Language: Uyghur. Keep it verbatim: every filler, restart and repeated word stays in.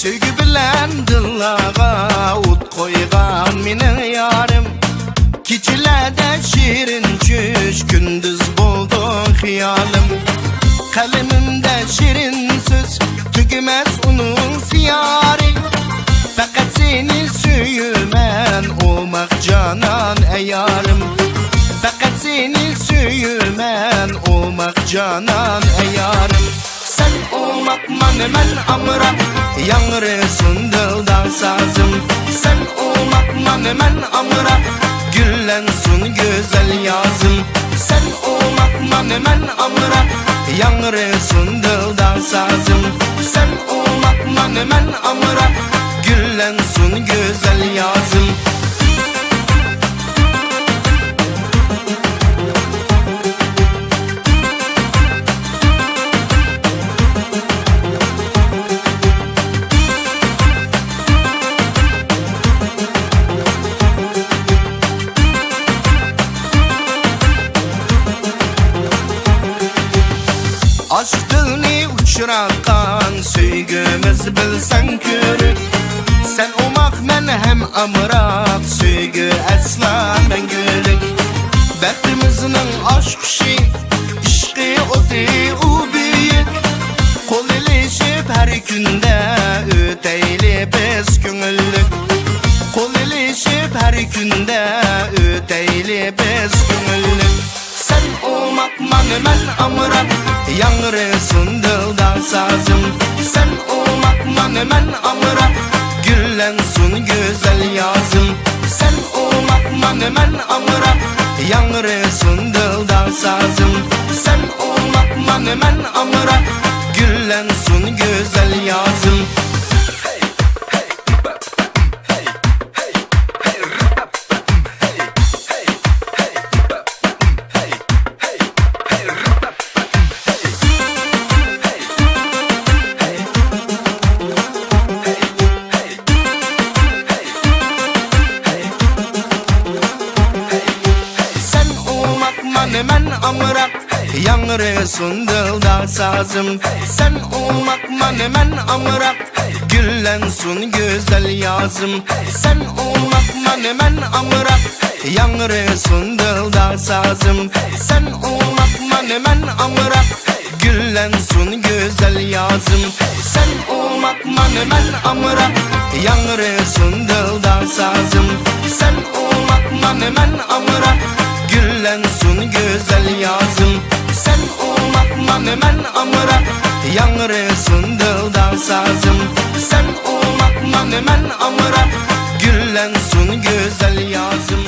سۆيگۈ بىلەن دىللارغا ئوت قويغان مېنىڭ يارىم. كېچىلەردە شېرىن چۈش، كۈندۈز بولدۇڭ خىيالىم. قەلىمىمدە شېرىن سۆز، تۈگىمەس ئۇنىڭ زىيارى. پەقەت سېنى سۆيىمەن، ئوماق جانان ئەيارىم. پەقەت سېنى سۆيىمەن، ئوماق جانان ئەيارىم. سەن ئوماق، مانا مەن ئامراق، ياڭرىسۇن دىلدا سازىم. سەن ئوماق، مانا مەن ئامراق، گۈللەنسۇن گۈزەل يازىم. سەن ئوماق، مانا مەن ئامراق، ياڭرىسۇن دىلدا سازىم. سەن ئوماق، مانا مەن ئامراق، گۈللەنسۇن گۈزەل يازىم. ئاشۇ دىلنى ئۇچراتقان سۆيگۈمىز بىلسەڭ كۆرۈك. سەن ئوماق، مەن ھەم ئامراق، سۆيگۈ ئەسلا مەڭگۈلۈك. بەختىمىزنىڭ ئاچقۇچى، ئىشقى ئوتى ئۇ بۈيۈك. قول ئېلىشىپ ھەر كۈندە ئۆتەيلى بىز كۆڭۈللۈك. قول ئېلىشىپ ھەر كۈندە ئۆتەيلى بىز كۆڭۈللۈك. سەن ئوماق، مانا مەن ئامراق، ياڭرىسۇن دىلدا سازىم. سەن ئوماق، مانا مەن ئامراق، گۈللەنسۇن گۈزەل يازىم. سەن ئوماق، مانا مەن ئامراق، ياڭرىسۇن دىلدا سازىم. سەن ئوماق، مانا مەن ئامراق، گۈللەنسۇن گۈزەل يازىم. سەن ئوماق، مانا مەن ئامراق، ياڭرىسۇن دىلدا سازىم. سەن ئوماق، مانا مەن ئامراق، گۈللەنسۇن گۈزەل يازىم. سەن ئوماق، مانا مەن ئامراق، ياڭرىسۇن دىلدا سازىم. سەن ئوماق، مانا مەن ئامراق، گۈللەنسۇن گۈزەل يازىم. سەن ئوماق، مانا مەن ئامراق، ياڭرىسۇن دىلدا سازىم. سەن ئوماق، مانا مەن ئامراق، گۈللەنسۇن گۈزەل يازىم. سەن ئوماق، مانا مەن ئامراق، ياڭرىسۇن دىلدا سازىم. سەن ئوماق، مانا مەن ئامراق، گۈللەنسۇن گۈزەل يازىم.